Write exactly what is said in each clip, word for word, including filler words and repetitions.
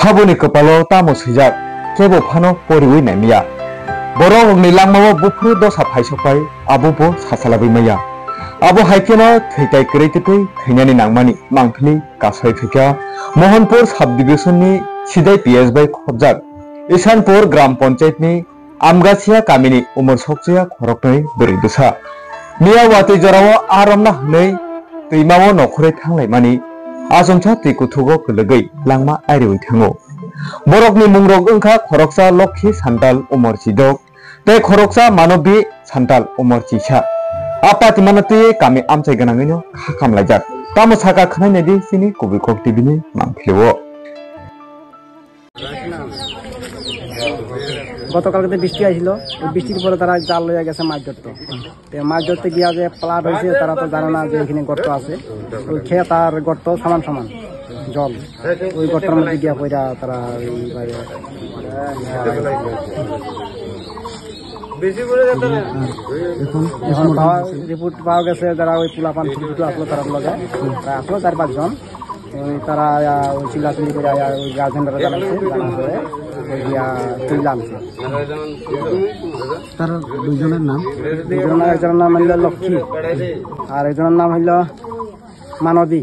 Haboni kwpalo tamo swijak, kebo phano poriwi naimaya. Borok rokni langmao buphuru dosa phaisokpai, abo bo sachalabwi maya. Abo hai kheno thwitai kwrwi twtwi thwinani nangmani mangphili kasai phaikha Mohanpur subdivision ni Sidai P S bai khobjak Isanpur Gram Panchayat ni Amgasia kamini umor sokchaya khoroknwi bwrwi bwsa. Miya watwi jorao aa romna hwnwi twimao nokhorwi thanglaimani achomsa twi kuthugo kwlwgwi langma airiwi thango. Borokni mungrok wngkha khoroksa Lokhi Santal umor chidok tei khoroksa Manobi Santal umor chisa. A patimano twiwi kami amchai gwnangwino kha kamlaijak. Tamo saka khwnai naidi chini Kubui Kok T V ni mangphilio. গতকালকে তো বৃষ্টি আসছিল, ওই বৃষ্টির পরে তারা জাল লইয়া গেছে মাছ ধরতে। তো মাছ ধরতে গিয়া যে ফ্লাড হয়েছে, তারা তো জানে না যে এখানে গর্ত আছে। ওই ক্ষেত আর গর্ত সমান সমান জল, ওই গর্তের মধ্যে গিয়া পড়া তারা ওই বাইরে। এখন পাওয়া, রিপোর্ট পাওয়া গেছে, যারা ওই পোলাপান ছোট ছোট আসলো, তারা লগে, তারা আসলো চার পাঁচজন। ওই তারা আয়া, ওই চিল্লাচিল্লি করে আয়া, ওই গার্জেনরা জানাইছে, জানার পরে ওই গিয়া তুইলা আনছে। তার দুইজনের নাম? দুইজনের নাম, একজনের নাম হইল লক্ষ্মী, আর একজনের নাম হইল মানবী।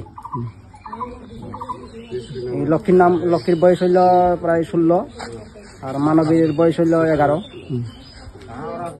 এই লক্ষ্মীর নাম, লক্ষ্মীর বয়স হইল প্রায় ষোলো, আর মানবীর বয়স হইল এগারো।